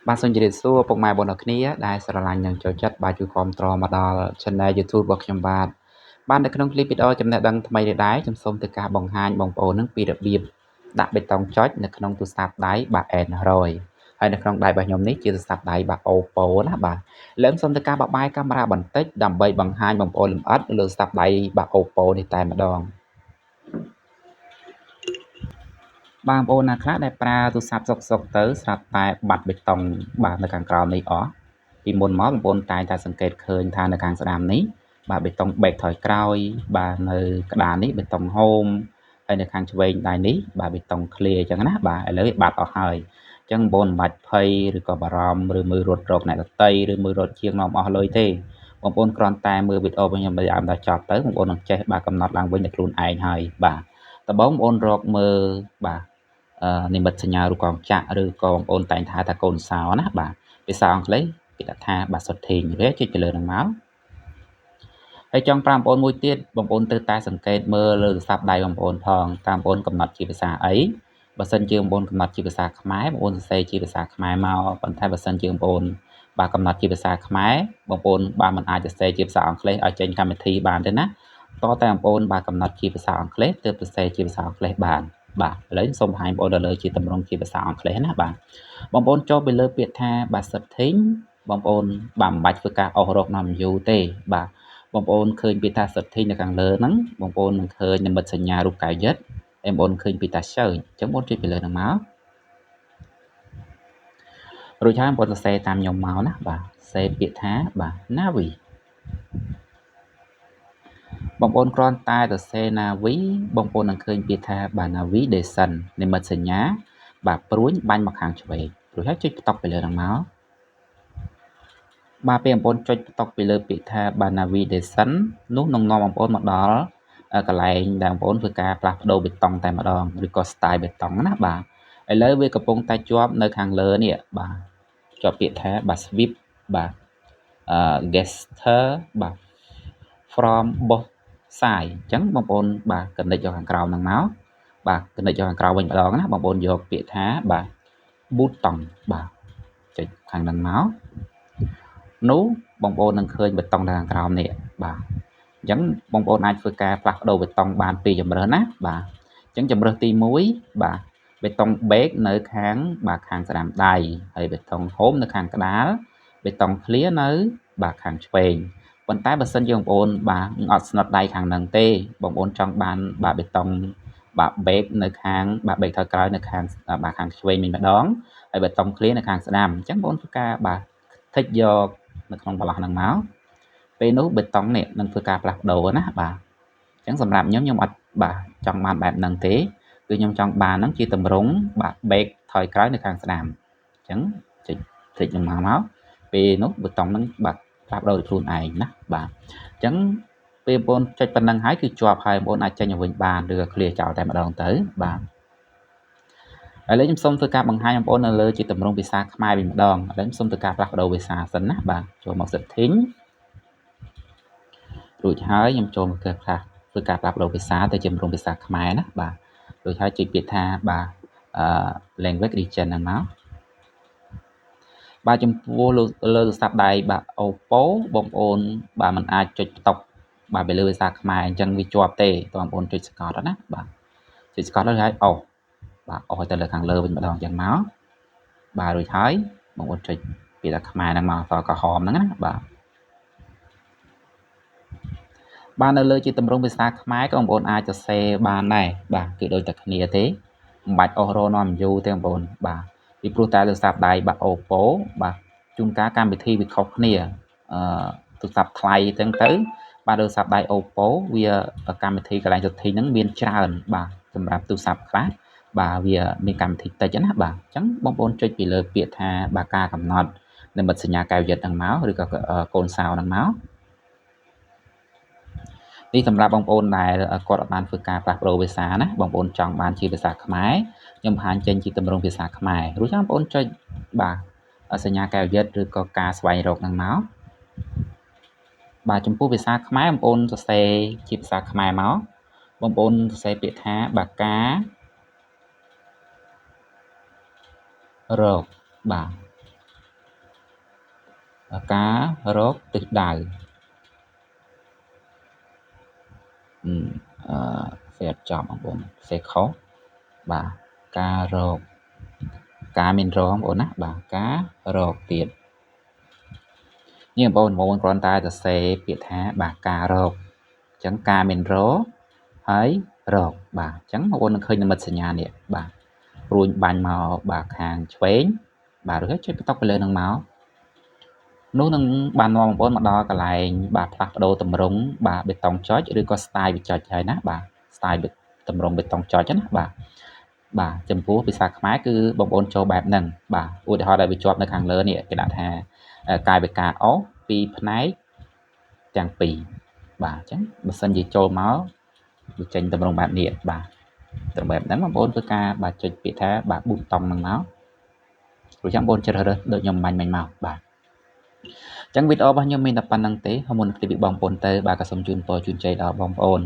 បាទសូមជម្រាបសួរពុកម៉ែបងប្អូនគ្នាដែលស្រឡាញ់និងចូលចិត្តបាទជួយគាំទ្រមកដល់ Channel YouTube របស់ខ្ញុំបាទបាទនៅក្នុងคลิปវីដេអូចំណេះដឹងថ្មីនេះដែរខ្ញុំសូមធ្វើការបង្ហាញបងប្អូននឹងពីរបៀបដាក់បេតុងចុចនៅក្នុងទូរស័ព្ទដៃបាទ Android ហើយនៅក្នុងដៃរបស់ខ្ញុំនេះជាទូរស័ព្ទដៃបាទ Oppo ណាបាទលើមសូមធ្វើការបបាយកាមេរ៉ាបន្តិចដើម្បីបង្ហាញបងប្អូនលម្អិតលើទូរស័ព្ទដៃបាទ Oppo នេះតែម្ដងបងប្អូនណាខ្លះដែលប្រើទូរស័ព្ទសុកសុកទៅស្រាប់តែបាត់បេតុងបាទនៅខាងក្រោមនេះអស់ពីមុនមកបងប្អូនតែងតែសង្កេតឃើញថានៅខាងស្ដាំនេះបាទបេតុងបែកថយក្រោយបាទនៅក្តារនេះបេតុង home ហើយនៅខាងឆ្វេងដៃនេះបាទបេតុង clear អញ្ចឹងណាបាទឥឡូវវាបាត់អស់ហើយអញ្ចឹងបងប្អូនមិនបាច់ភ័យឬក៏បារម្ភឬមើលរត់រកអ្នកដតីឬមើលរត់ជាងនាំអស់លុយទេបងប្អូនគ្រាន់តែមើលវីដេអូរបស់ខ្ញុំពីដើមដល់ចប់ទៅបងប្អូននឹងចេះបាទកំណត់ឡើងវិញដោយខ្លួនឯងហើយបាទដំបូងបងប្អូនរកមើលបាទនិមិត្តសញ្ញារូបកងចក្រឬក៏បងប្អូនតែងថាថាកូនសោណាបាទភាសាអង់គ្លេសគេដាក់ថាបាទ setting វាចុចទៅលើនឹងមកហើយចង់ប្រាប់បងប្អូនមួយទៀតបងប្អូនត្រូវតែសង្កេតមើលលើទូរស័ព្ទដៃបងប្អូនផងតាមបងប្អូនកំណត់ជាភាសាអីបើសិនជាបងប្អូនកំណត់ជាភាសាខ្មែរបងប្អូនសរសេរជាភាសាខ្មែរមកប៉ុន្តែបើសិនជាបងប្អូនបាទកំណត់ជាភាសាខ្មែរបងប្អូនបាទមិនអាចសរសេរជាភាសាអង់គ្លេសឲ្យចេញកម្មវិធីបានទេណាតតែបងប្អូនបាទកំណត់ជាភាសាអង់គ្លេសទើបសរសេរជាភាសាអង់គ្លេសបានបាទឥឡូវសូមបង្ហាញបងប្អូនដល់លើជាទម្រង់ជាភាសាអង់គ្លេសណាបាទបងប្អូនចូលទៅលើពាក្យថាបាទ setting បងប្អូនបាទមិនបាច់ធ្វើការអស់រកនាំយូរទេបាទបងប្អូនឃើញពាក្យថា setting នៅខាងលើហ្នឹងបងប្អូននឹងឃើញនិមិត្តសញ្ញារូបកាយយិត្តហើយបងប្អូនឃើញពាក្យថា search អញ្ចឹងបងប្អូនចុចពីលើហ្នឹងមករួចហើយបងប្អូនសរសេរតាមខ្ញុំមកណាបាទសេពាក្យថាបាទ Navi បងប្អូនគ្រាន់តែសរសេរ Navi បងប្អូននឹងឃើញពាក្យថាបាទ Navigation និមិត្តសញ្ញាបាទព្រួញបាញ់មកខាងឆ្វេងរួចហើយចុចបន្តុកពីលើហ្នឹងមកបាទពេលបងប្អូនចុចបន្តុកពីលើពាក្យថាបាទ Navigation នោះនឹងនាំបងប្អូនមកដល់កន្លែងដែលបងប្អូនធ្វើការផ្លាស់ប្ដូរបេតុងតែម្ដងឬក៏ style បេតុងណាបាទឥឡូវវាកំពុងតែជាប់នៅខាងលើនេះបាទជាប់ពាក្យថាបាទ swipe បាទ gesture បាទ from both side អញ្ចឹងបងប្អូនបាទកណិចយកខាងក្រោមហ្នឹងមកបាទកណិចយកខាងក្រោមវិញម្ដងណាបងប្អូនយកពាក្យថាបាទ button បាទចុចខាងហ្នឹងមកនោះបងប្អូននឹងឃើញប៊ូតុងនៅខាងក្រោមនេះបាទអញ្ចឹងបងប្អូនអាចធ្វើការផ្លាស់ប្ដូរប៊ូតុងបានពីរជម្រើសណាបាទអញ្ចឹងជម្រើសទី1បាទប៊ូតុង back នៅខាងបាទខាងស្ដាំដៃហើយប៊ូតុង home នៅខាងក្តារប៊ូតុង clear នៅបាទខាងឆ្វេងប៉ុន្តែបើសិនជាបងប្អូនបាទអត់ស្និតដៃខាងហ្នឹងទេបងប្អូនចង់បានបាទប៊ូតុងបាទ back នៅខាងបាទ back ថយក្រោយនៅខាងបាទខាងឆ្វេងវិញម្ដងហើយប៊ូតុង clear នៅខាងស្ដាំអញ្ចឹងបងប្អូនធ្វើការបាទ tick យកនៅក្នុងប្រឡោះហ្នឹងមកពេលនោះបេតុងនេះនឹងធ្វើការផ្លាស់ប្ដូរណាបាទអញ្ចឹងសម្រាប់ខ្ញុំខ្ញុំអត់បាទចង់បានបែបហ្នឹងទេគឺខ្ញុំចង់បានហ្នឹងជាតម្រង់បាទ back ថយក្រោយនៅខាងស្ដាំអញ្ចឹងចុច tick នឹងមកមកពេលនោះប៊ូតុងហ្នឹងបាទផ្លាស់ប្ដូរដោយខ្លួនឯងណាបាទអញ្ចឹងពេលបងប្អូនចុចប៉ុណ្ណឹងហើយគឺជាប់ហើយបងប្អូនអាចចេញឲ្យវិញបានឬក៏ clear ចោលតែម្ដងទៅបាទឥឡូវខ្ញុំសូមធ្វើការបង្ហាញបងប្អូននៅលើជាទម្រង់ភាសាខ្មែរវិញម្ដងឥឡូវខ្ញុំសូមធ្វើការផ្លាស់ប្ដូរភាសាសិនណាបាទចូលមក setting រួចហើយខ្ញុំចូលមកធ្វើការធ្វើការផ្លាស់ប្ដូរភាសាទៅជាទម្រង់ភាសាខ្មែរណាបាទរួចហើយចុចពាក្យថាបាទអឺ language region ហ្នឹងមកបាទចំពោះលើទូរស័ព្ទដៃបាទ Oppo បងប្អូនបាទមិនអាចចុចបន្តុកបាទទៅលើភាសាខ្មែរអញ្ចឹងវាជាប់ទេតើបងប្អូនចុចស្កតណាបាទចុចស្កតហើយអូសបាទអូសទៅលើខាងលើវិញម្ដងអញ្ចឹងមកបាទរួចហើយបងប្អូនចុចពាក្យថាខ្មែរហ្នឹងមកអក្សរក្រហមហ្នឹងណាបាទបាទនៅលើជាទម្រង់ភាសាខ្មែរក៏បងប្អូនអាចសរសេរបានដែរបាទគឺដូចតែគ្នាទេមិនបាច់អូសរនាំយូរទេបងប្អូនបាទពីព្រោះតែទូរស័ព្ទដៃបាទ Oppo បាទជួនកាលកម្មវិធីវាខុសគ្នាអឺទូរស័ព្ទថ្លៃចឹងទៅបាទទូរស័ព្ទដៃ Oppo វាកម្មវិធីកន្លែង setting ហ្នឹងមានច្រើនបាទសម្រាប់ទូរស័ព្ទខ្លះបាទវាមានកម្មវិធីតិចណាបាទអញ្ចឹងបងប្អូនចុចពីលើពាក្យថាបាទការកំណត់និមិត្តសញ្ញាកែវយិត្តហ្នឹងមកឬក៏កូនសោហ្នឹងមកនេះសម្រាប់បងប្អូនដែលគាត់អត់បានធ្វើការផ្លាស់ប្ដូរភាសាណាបងប្អូនចង់បានជាភាសាខ្មែរខ្ញុំបង្ហាញចេញជាទម្រង់ភាសាខ្មែររួចបងប្អូនចុចបាទសញ្ញាកែវយិត្តឬក៏ការស្វែងរកហ្នឹងមកបាទចំពោះភាសាខ្មែរបងប្អូនសរសេរជាភាសាខ្មែរមកបងប្អូនសរសេរពាក្យថាបាទការរកបាទ ការរកទិសដៅអឺសេអត់ចំបងប្អូនសេខុសបាទការរកការមានរងបងប្អូនណាបាទការរកទៀតនេះបងប្អូនគ្រាន់តែសរសេរពាក្យថាបាទការរកអញ្ចឹងការមានរហើយរកបាទអញ្ចឹងបងប្អូននឹងឃើញនិមិត្តសញ្ញានេះបាទព្រួញបាញ់មកបាទខាងឆ្វេងបាទឬចុចបន្តុកទៅលើនឹងមកនោះនឹងបាននាំបងប្អូនមកដល់កន្លែងបាទផ្លាស់ប្ដូរតម្រង់បាទបេតុងចុចឬក៏ style វាចុចហើយណាបាទ style តម្រង់បេតុងចុចណាបាទបាទចំពោះភាសាខ្មែរគឺបងប្អូនចូលបែបហ្នឹងបាទឧទាហរណ៍ដែលវាជាប់នៅខាងលើនេះគេដាក់ថាកាយវិការអស់ពីផ្នែកទាំងពីរបាទអញ្ចឹងបើសិនជាចូលមកវាចេញតម្រង់បែបនេះបាទត្រង់បែបហ្នឹងបងប្អូនធ្វើការបាទចុចពាក្យថាបាទប៊ូតុងហ្នឹងមករួចចាំបងប្អូនជ្រើសរើសដូចខ្ញុំបាញ់មិញមកបាទអញ្ចឹងវីដេអូរបស់ខ្ញុំមានតែប៉ុណ្្នឹងទេហើយមុនពីបងប្អូនទៅបាទក៏សូមជូនពរជូនជ័យដល់បងប្អូន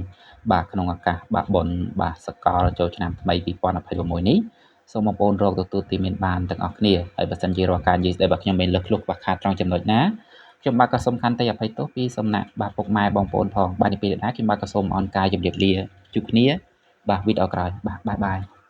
បាទក្នុងឱកាសបាទបុណ្យបាទសកលចូលឆ្នាំថ្មី2026នេះសូមបងប្អូនរកទទួលទីមានបានទាំងអស់គ្នាហើយបើសិនជារាល់ការនិយាយស្ដីរបស់ខ្ញុំមានលើសឃ្លោះខ្វះខាតត្រង់ចំណុចណាខ្ញុំបាទក៏សូមខន្តីអភ័យទោសពីសំណាក់បាទពុកម៉ែបងប្អូនផងបាទនេះពេលនេះខ្ញុំបាទក៏សូមអរកាយជម្រាបលាជួបគ្នាបាទវីដេអូក្រោយបាទបាយបាយ។